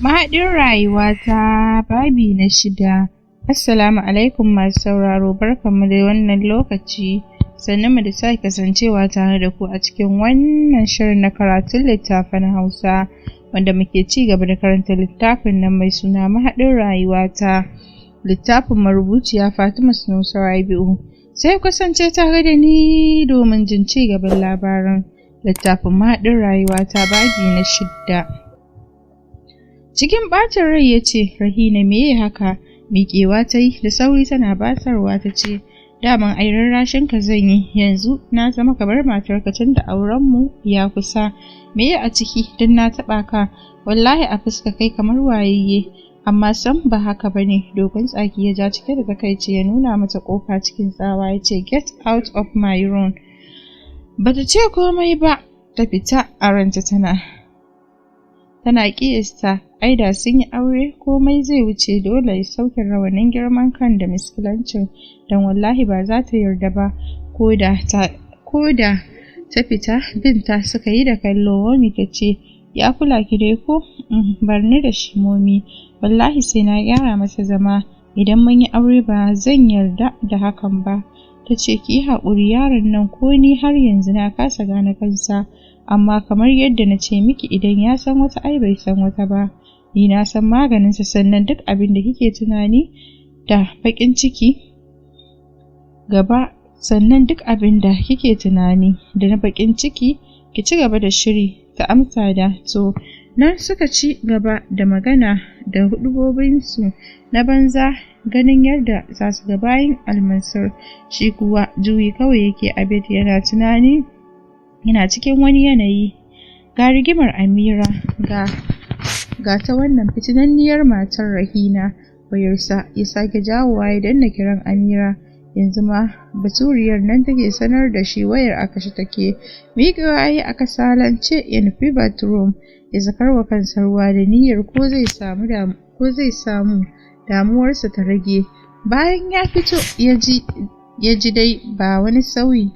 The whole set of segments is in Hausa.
Mahaɗin rayuwata, babi na shida. Assalamu alaikum masu sauraro, barkanmu da wannan lokaci. Sannunmu da sake kasancewa tare da ku a cikin wannan shirin na karatun littafin Hausa, wanda muke ci gaba da karanta littafin nan mai suna Mahaɗin rayuwata, littafin marubuciya Fatima Sunusi Rabi'u. Sai ku kasance tare da ni domin jin ci gaban labarin littafin Mahaɗin rayuwata, babi na shidda. Cikin ɓacin rai ya ce, "Rahina, meye haka?" Miƙewa ta yi da sauri tana basarwa ta ce, "Daman ai rarrashin ka zan yi, yanzu na zama kamar matarka tun da aurenmu ya kusa. Meye a ciki don na taɓa ka? Wallahi a fuska kai kamar wayayye, amma sam ba haka ba ne." Dogon tsaki ya ja cike da takaici, ya nuna mata ƙofa cikin tsawa ya ce, "Get out of my room." Bata ce komai ba, ta fita. A ranta tana ƙiyasta ai da sun yi aure komai zai wuce, dole ya sauke rawanin girman kan da miskilancin, don wallahi ba za ta yarda ba. Ko da ta fita, binta suka yi da kallo. Momi ta ce, "Ya kula ki dai ko?" "Bar ni da shi, Momi, wallahi sai na gyara masa zama idan mun yi aure, ba zan yarda da hakan ba." Ta ce, "Ki yi haƙuri, yaron nan ko ni har yanzu na kasa gane kansa, amma kamar yadda na ce miki, idan ya san wata ai bai san wata ba. Ni na san maganinsa. Sannan duk abin da kike tunani da baƙin ciki gaba, sannan duk abin da kike tunani da na baƙin ciki, ki ci gaba da shiri." Ta amsa da to. Nan suka ci gaba da magana da hudubobinsu na banza, ganin yadda za su ga bayan Almansur. Shi kuwa juyi kawai yake a bed yana tunani, yana cikin wani yanayi. Ga rigimar Amira, ga ta wannan fitinanniyar matar Rahina. Wayarsa ya sake jawowa ya danna kiran Amira. Yanzu ma baturiyar nan take sanar da shi wayar a kashe take. Miƙewa ya yi a kasalance ya nufi bathroom, ya sakarwa kansa ruwa da niyyar ko zai samu damuwarsa ta rage. Bayan ya fito ya ji dai ba wani sauyi.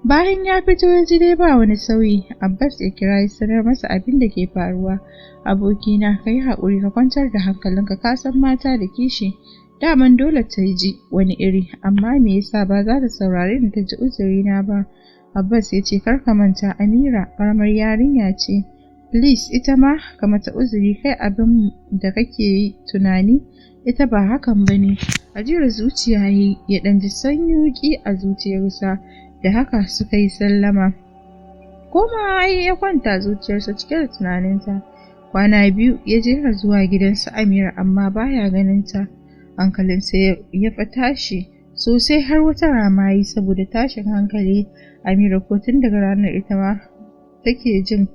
Bayan ya fito ya ji dai ba wani sauyi. Abbas ya kira ya sanar masa abin da ke faruwa. "Abokina, ka yi haƙuri, ka kwantar da hankalinka. Ka san mata da kishi, daman dole ta ji wani iri, amma me yasa ba za ta saurare ni ta ji uzurina ba?" Abbas ya ce, "Kar ka manta Amira ƙaramar yarinya ce. Please, ita ma ka mata uzuri. Kai abin da kake yi tunani ita ba hakan ba ne." Ajiyar zuciya ya ɗan ji sanyi a zuciyarsa. Da haka suka yi sallama. Komawa ya kwanta, zuciyarsa cike da tunaninta. Kwana 2 ya jera zuwa gidansu Amira, amma baya ganin ta. Hankalinsa ya fa tashi sosai, har wata rama yi saboda tashin hankali. Amira ko tun daga ranar ita ma take jin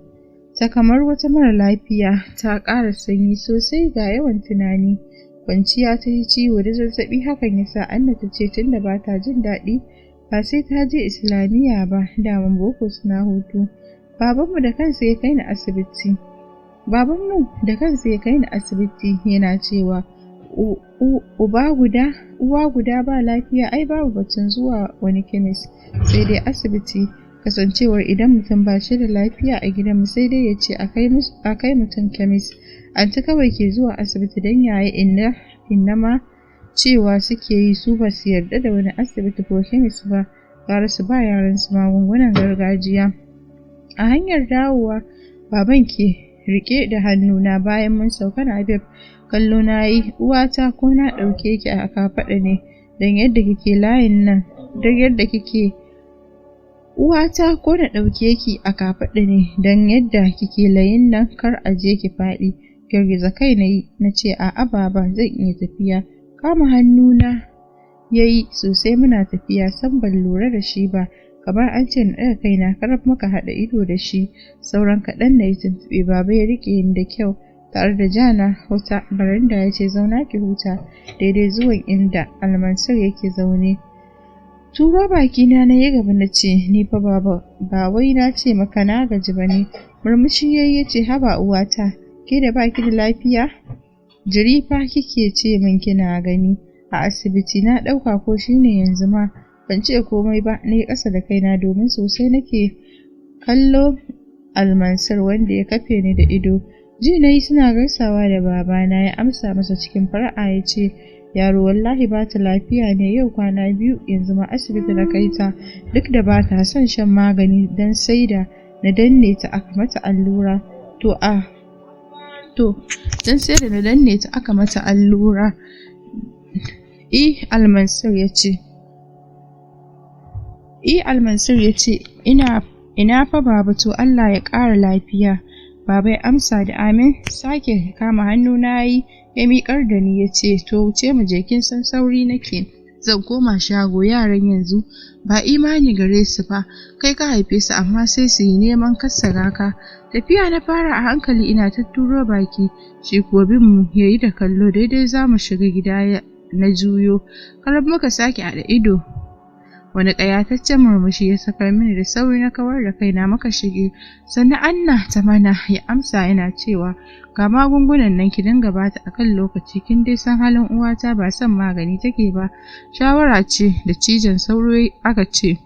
ta kamar wata mara lafiya, ta ƙara sanyi sosai, ga yawan tunani. Kwanciya ta yi ciwo da zazzaɓi. Hakan ya sa Anna ta ce tunda ba ta jin daɗi ba sai ta je Islamiyya ba, daman boko suna hutu. "Babanmu da kansa ya kai ni asibiti. Babanmu da kansa ya kai ni asibiti yana cewa uba guda uwa guda ba lafiya, ai babu batun zuwa wani kemis, sai dai asibiti. Kasancewar idan mutum ba shi da lafiya a gidanmu sai dai ya ce a kai mutum kemis. Anti kawai ke zuwa asibiti, don yaya inna inna ma cewa suke yi su ba su yarda da wani asibiti ko kemis ba, gara su ba yaransu magungunan gargajiya." A hanyar dawowa, baban ke rike da hannuna bayan mun sauka Napep. Kallo na yi, "Uwata, ko na ɗauke ki a kafaɗa ne don yadda kike layin nan, don yadda kike, uwata, ko na ɗauke ki a kafaɗa ne don yadda kike layin nan, kar a je ki faɗi." Girgiza kai na yi, na ce, "A'a baba, zan iya tafiya." Kama hannuna ya yi sosai muna tafiya, sam ban lura da shi ba. Kamar an ce na ɗaga kaina, karaf muka haɗa ido da shi. Sauran kaɗan na yi tuntuɓe. Baba ya riƙe ni da kyau tare da jana wata baranda, ya ce, "Zauna ki huta," daidai zuwan inda Almansur yake zaune. Turo bakina na yi gaba na ce, "Ni fa baba, ba wai na ce maka na gaji ba ne." Murmushi yayi ya ce, "Haba uwata, ke da baki da lafiya, jiri fa kike ce min kina gani a asibiti, na ɗauka ko shine yanzu ma." Ban ce komai ba, na yi ƙasa da kaina domin sosai nake kallo Almansur wanda ya kafe ni da ido. Ji na yi suna gaisawa da babana, ya amsa masa cikin fara'a ya ce, yaro wallahi ba ta lafiya ne yau kwana 2, yanzu ma asibiti na kai ta, duk da ba ta son shan magani don sai da na danne ta aka mata allura. To don sai da na danne ta aka mata allura. Almansur ya ce, Almansur ya ce, ina fa baba, to Allah ya ƙara lafiya. Baba ya amsa da amin, sake kama hannu na yi ya miƙar da ni ya ce, to wuce mu je, kin san sauri nake, zan koma shago. Yaran yanzu ba imani gare su ba, kai ka haife su amma sai su yi neman kassara ka. Tafiya na fara a hankali ina tatturo baki, shi kuwa bin mu yayi da kallo. Daidai za mu shiga gida na juyo, karab muka sake haɗa ido. Wani ƙayataccen murmushi ya sakar mini, da sauri na kawar da kaina muka shige. Sannan Anna ta mana ya amsa yana cewa, ga magungunan nan ki dinga bata akan lokaci, kin dai san halin uwata ba son magani take ba, shawara ce da cizon sauro aka ce.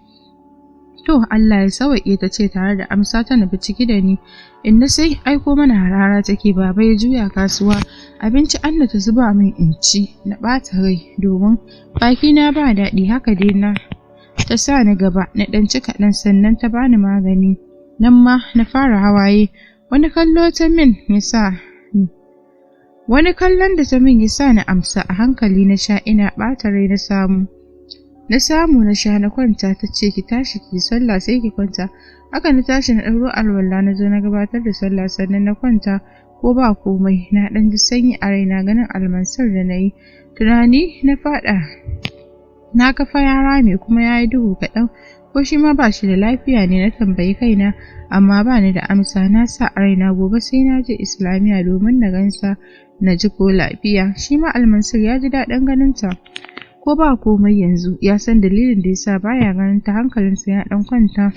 To Allah ya sawaƙe, ta ce tare da amsa ta nufi ciki da ni. Inna sai aiko mana harara take. Baba ya juya kasuwa, abinci Anna ta zuba min in ci, na ɓata rai domin bakina ba daɗi. Haka dai na ta sa ni gaba na ɗan ci kaɗan, sannan ta bani magani, nan ma na fara hawaye. Wani kallo ta min ya sa ni wani kallon da ta min ya sa ni amsa a hankali. Na sha ina ɓata rai, na samu na sha na kwanta. Ta ce, ki tashi ki sallah sai ki kwanta. Haka na tashi na ɗauro alwala, na zo na gabatar da sallah sannan na kwanta. Ko ba komai na ɗan ji sanyi a raina ganin Almansur da na yi. Tunani na faɗa, na kafa ya rame kuma ya yi duhu kaɗan, ko shi ma ba shi da lafiya ne? Na tambayi kaina, amma ba ni da amsa. Na sa a raina gobe sai na je Islamiyya domin na gansa na ji ko lafiya. Shi ma Almansur ya ji daɗin ganinta, ko ba komai yanzu ya san dalilin da yasa baya ganin ta, hankalinsa ya ɗan kwanta.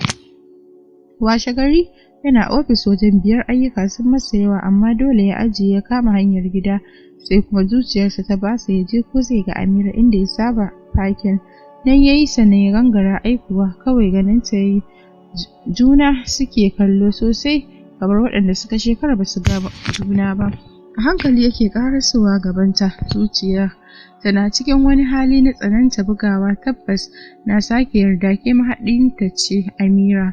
Washe gari yana ofis wajen 5, ayyuka sun masa yawa amma dole ya ajiye ya kama hanyar gida. Sai kuma zuciyarsa ta basa ya je ko zai ga Amira inda ya saba fakin nan yayi, sannan ya gangara. Aikuwa kawai ganin ta yayi, juna suke kallo sosai kamar waɗanda suka shekara ba su ga juna ba. A hankali yake karasowa gabanta, zuciya tana cikin wani hali na tsananta bugawa. Tabbas na sake yarda ke mahaɗinta ce Amira.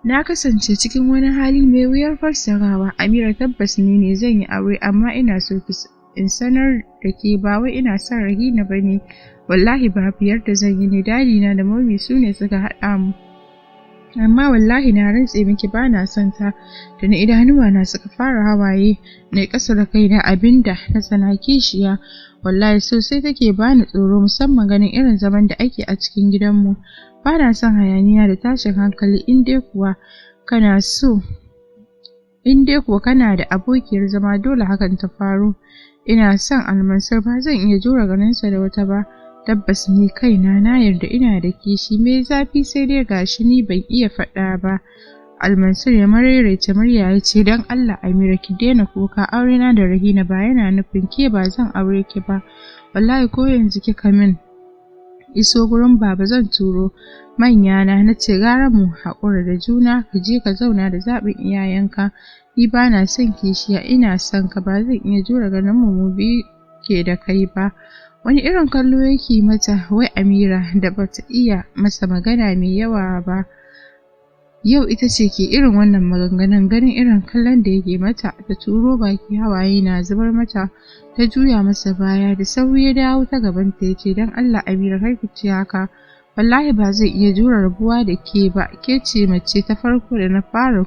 Na kasance cikin wani hali mai wuyar fassarawa. Amira, tabbas ni ne zan yi aure, amma ina so ki in sanar da ke ba wai ina son Rahina ba ne. Wallahi babu yarda zan yi ne, dadi na da mummy su ne suka haɗa mu, amma wallahi na rantse miki ba na son ta. Da na idanuwa na suka fara hawaye, na ƙasa da kaina. Abinda na tsana kishiya, wallahi sosai take bani tsoro, musamman ganin irin zaman da ake a cikin gidanmu. Ba na son hayaniya da tashin hankali. In dai kuwa kana da abokiyar zama, dole hakan ta faru. Ina son Almansur, ba zan iya jure ganinsa da wata ba. Tabbas ni kaina na yarda ina da kishi mai zafi, sai dai gashi ni ban iya faɗa ba. Almansur ya maraice murya ya ce, don Allah Amira ki daina kuka, aurena da Rahina ba yana nufin ke ba zan aure ki ba. Wallahi ko yanzu kika min iso gurin baba zan turo manyana. Na ce gara mu haƙura da juna, ka je ka zauna da zaɓin iyayenka. Ni ba na son kishiya, ina son ka, ba zan iya jure ganin mu biyu ke da kai ba. Wani irin kallo yake mata, wai Amira da bata iya masa magana mai yawa ba, yau ita ce ke irin wannan maganganun. Ganin irin kallon da yake mata, ta turo baki, hawaye na zubar mata, ta juya masa baya. Da sauri ya dawo ta gabanta ya ce, don Allah Amira kar ki ce haka, wallahi ba zai iya jure rabuwa da ke ba. Ke ce mace ta farko da na fara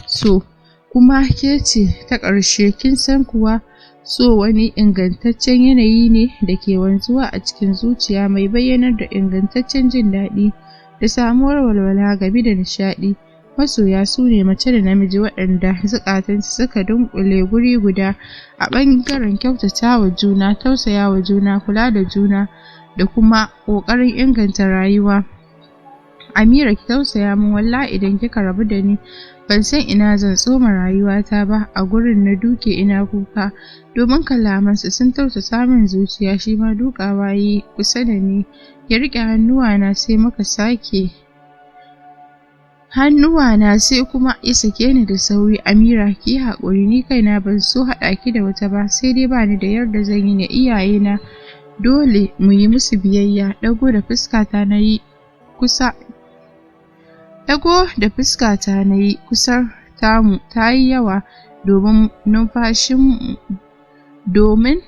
so, kuma ke ce ta ƙarshe. Kin san kuwa so wani ingantaccen yanayi ne da ke wanzuwa a cikin zuciya, mai bayyanar da ingantaccen jin daɗi da samuwar walwala game da nishaɗi. Masoya su ne mace da namiji waɗanda zukatansu suka dunƙule guri guda a ɓangaren kyautata wa juna, tausaya wa juna, kula da juna da kuma ƙoƙarin inganta rayuwa. Amira ki tausaya min, wallahi idan kika rabu da ni ban san ina zan tsoma rayuwata ba. A gurin na duke ina kuka domin kalamansa sun tausasa min zuciya. Shi ma dukawa yi kusa da ni ya riƙe hannuwana, sai muka sake Hannuwana sai kuma ya sake ni da sauri. Amira, ki haƙuri, ni kaina ban so haɗa ki da wata ba, sai dai bani da yarda zan yi ne, iyayena dole mu yi musu biyayya. Ɗago da fuskata na yi kusa Ɗago da fuskata na yi, kusar tamu ta yi yawa domin numfashin domin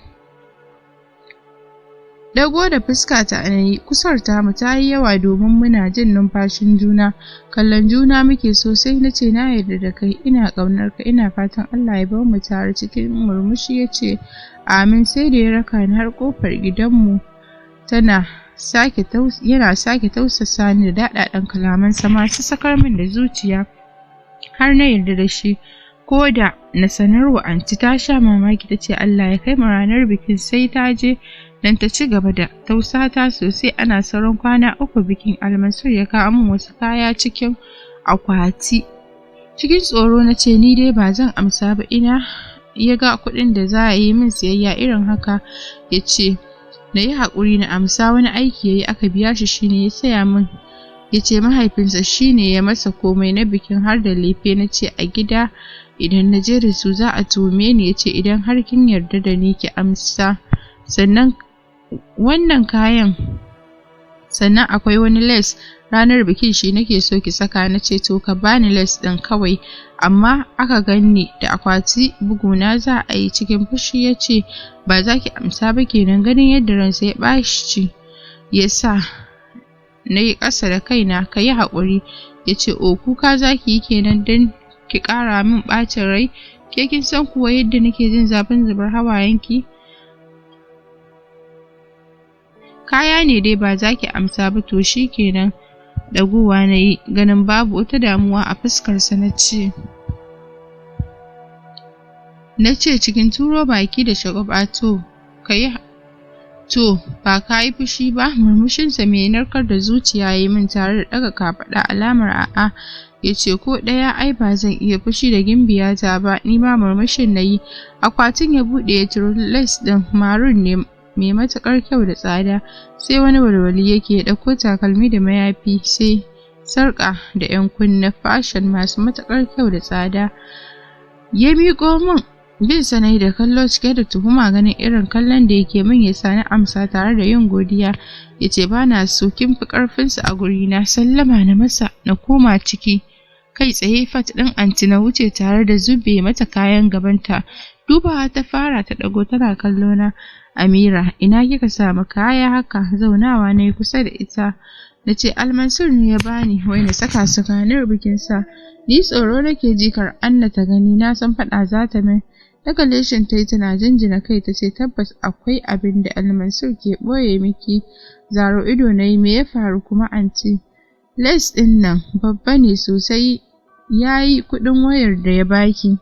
Ɗago da fuskata na yi, kusar tamu ta yi yawa domin muna jin numfashin juna, kallon juna muke sosai. Na ce, na yarda da kai, ina ƙaunar ka, ina fatan Allah ya bar mu tare. Cikin murmushi ya ce amin. Sai da ya raka ni har ƙofar gidanmu tana sake yana sake tausasa ni da daɗaɗan kalamansa masu sakar min da zuciya har na yarda da shi. Ko da na sanarwa anti, ta sha mamaki, ta ce Allah ya kai mu ranar bikin sai ta je dan ta ci gaba da tausata sosai. Ana sauran kwana 3 bikin, Almansur ya kawo min wasu kaya cikin akwati. Cikin tsoro na ce ni dai ba zan amsa ba, ina ya ga kuɗin da za a yi min siyayya irin haka? Ya ce na yi haƙuri na amsa, wani aiki ya yi aka biya shi shine ya saya min. Ya ce mahaifinsa shine ya masa komai na bikin har da lefe. Na ce a gida idan na je da su za a tuhume ni. Ya ce idan har kin yarda da ni ki amsa. Sannan wannan kayan, sannan akwai wani lace ranar bikin shi nake so ki saka. Na ce to ka bani lace ɗin kawai, amma aka ganni da akwati buguna za a yi. Cikin fushi ya ce ba za ki amsa ba kenan. Ganin yadda ransa ya ɓaci ya sa na yi ƙasa da kaina. Ka yi haƙuri. Ya ce o, kuka za ki yi kenan don ki ƙara min ɓacin rai? Ke kin san kuwa yadda nake jin zafin zubar hawayenki? Kaya ne dai ba za ki amsa ba, to shi kenan. Ɗagowa na yi ganin babu wata damuwa a fuskarsa, na ce cikin turo baki da shagwaɓa, to ka yi to ba ka yi fushi ba? Murmushinsa mai narkar da zuciya ya yi min tare da ɗaga kafaɗa alamar a'a. Ya ce ko ɗaya, ai ba zan iya fushi da gimbiyata ba. Ni ma murmushin na yi. Akwatin ya buɗe ya ciro lace ɗin, maroon ne mai matuƙar kyau da tsada, sai wani walwali yake. Ya ɗauko takalmi da mayafi, sai sarƙa da ƴan kunne fashion masu matuƙar kyau da tsada ya miƙo min. Bin sa nayi da kallo cike da tuhuma, ganin irin kallon da yake min ya sa ni amsa tare da yin godiya. Ya ce ba na so, kin fi ƙarfinsu a gurina. Sallama na masa na koma ciki. Kai tsaye fat ɗin anti na wuce tare da zube mata kayan gabanta. Dubawa ta fara, ta ɗago tana kallo na. Amira, ina kika samu kaya haka? Zaunawa na yi kusa da ita. Na ce Almansur ne ya bani, wai na saka su ranar bikinsa. Ni tsoro nake ji kar Anna ta gani, na san faɗa za ta min. Daga leshin ta yi tana jinjina kai, ta ce tabbas akwai abin da Almansur ke ɓoye miki. Zaro ido na yi, me ya faru kuma anti? Lace ɗin nan babba ne sosai, ya yi kuɗin wayar da ya baki.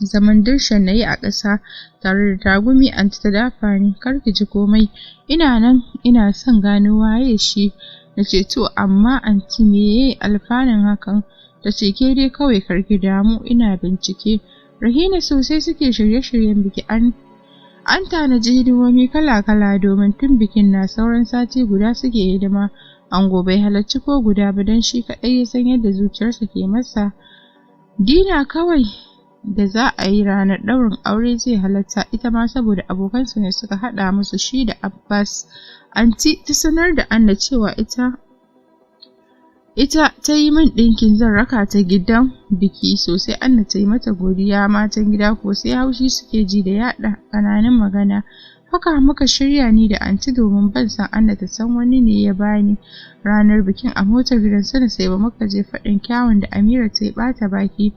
Zaman dirshan na yi a ƙasa tare da tagumi. Anti ta dafa ni, kar ki ji komai, ina nan ina son gano waye shi. Na ce to amma anti meye alfanun hakan? Ta ce ke dai kawai kar ki damu, ina bincike. Rahina sosai suke shirye-shiryen biki, an tanaji hidimomi kala-kala domin tun bikin na sauran sati guda suke hidima. Ango bai halarci ko guda ba don shi kaɗai ya san yadda zuciyarsa ke masa. Dina kawai da za a yi ranar ɗaurin aure zai halarta, ita ma saboda abokansu ne suka haɗa musu shi da Abbas. Anti ta sanar da Anna cewa ita ta yi min ɗinkin, zan raka ta gidan biki. Sosai Anna ta yi mata godiya, matan gida kuwa sai haushi suke ji da yaɗa ƙananun magana. Haka muka shirya ni da anti domin ban san Anna ta san wani ne ya bani. Ranar bikin a motar gidan su sai ba muka je, faɗin kyawun da Amira ta yi ɓata baki,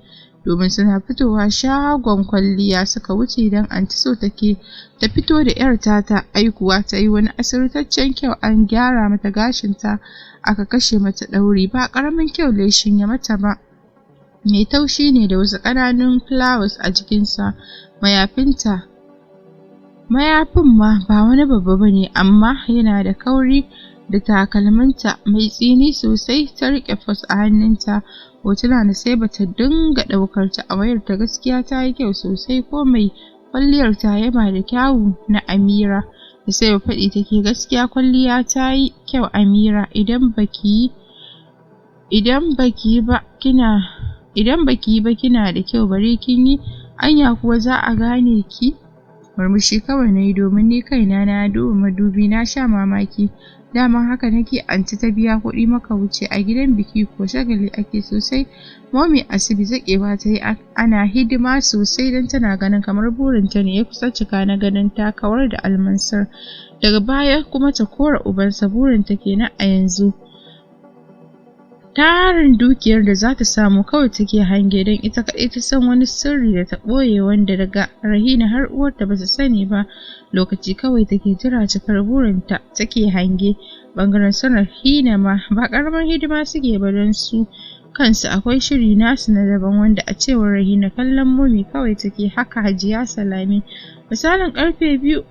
domin suna fitowa shagon kwalliya suka wuce don anti so take ta fito da ‘yar tata. Aikuwa ta yi wani asirtaccen kyau, an gyara mata gashinta, aka kashe mata ɗauri, ba ƙaramin kyau leshin ya mata ba, mai taushi ne da wasu ƙananun flowers a jikinsa. Mayafinta, mayafin ma ba wani babba bane amma yana da kauri, da takalminta mai tsini sosai, ta riƙe purse a hannunta. Hotuna na sai bata dinga ɗaukar ta a wayarta, gaskiya ta yi kyau sosai, ko mai kwalliyar ta yaba da kyawu na Amira. Da sai faɗi take, gaskiya kwalliya ta yi kyau Amira, idan baki yi Idan baki yi ba kina idan baki yi ba kina da kyau, bare kin yi, anya kuwa za a gane ki? Murmushi kawai na yi, domin ni kaina na duba madubi na sha mamaki. Daman haka nake. Anti ta biya kuɗi maka wuce. A gidan biki ko shagali ake sosai. Momi Asibi zaƙewa ta yi ana hidima sosai, don tana ganin kamar burinta ne ya kusa cika na ganin ta kawar da Almansar, daga baya kuma ta kora ubansa. Burinta kenan a yanzu. Tarin dukiyar da za ta samu kawai take hange, don ita kaɗai ta san wani sirri da ta ɓoye wanda daga Rahina har uwarta ba su sani ba. Lokaci kawai take jira, cikar burinta take hange. Ɓangaren su Rahina ma ba ƙaramar hidima suke ba, don su kansu akwai shiri nasu na daban, wanda a cewar Rahina kallon Momi kawai take, haka Hajiya Salami. Misalin karfe 2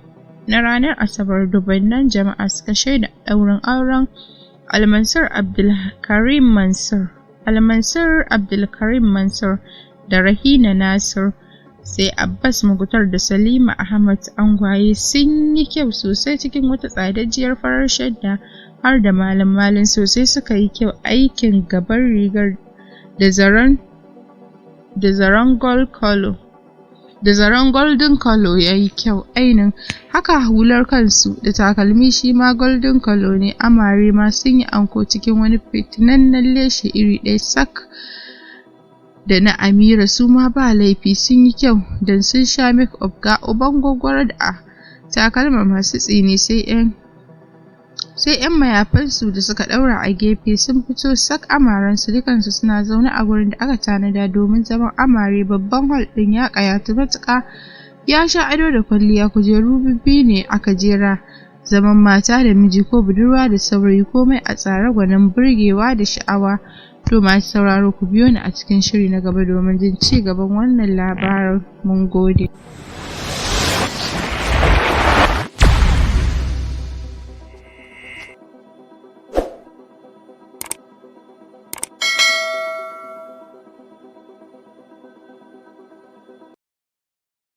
na ranar Asabar, dubannan jama'a suka shaida ɗaurin auren Almansur Abdulkarim Mansur, Almansur Abdulkarim Mansur da Rahina Nasir. Sai Abbas Mukhtar da Salima Ahmad. Angwaye sun yi kyau sosai cikin wata tsadajjiyar farar shadda har da malam malin. Sosai suka yi kyau. Aikin gaban rigar da zaren gold color, da zaren golden color, ya yi kyau ainun. Haka hular kansu da takalmi shi ma golden color ne. Amare ma sun yi anko cikin wani fitinannen leshi iri ɗaya sak da na Amira. Su ma ba laifi, sun yi kyau don sun sha make up, ga uban gwaggwaro da takalma masu tsini. Sai 'yan mayafansu da suka ɗaura a gefe, sun fito sak. Amarensu dukansu suna zaune a gurin da aka tanada domin zaman amare. Babban hall ɗin ya ƙayatu matuƙa, ya sha ado da kwalliya. Kujeru bibbiyu ne aka jera, zaman mata da miji ko budurwa da saurayi, komai a tsare gwanin burgewa da sha'awa. To masu sauraro, ku biyo ni a cikin shiri na gaba domin jin ci gaban wannan labarin. Mun gode.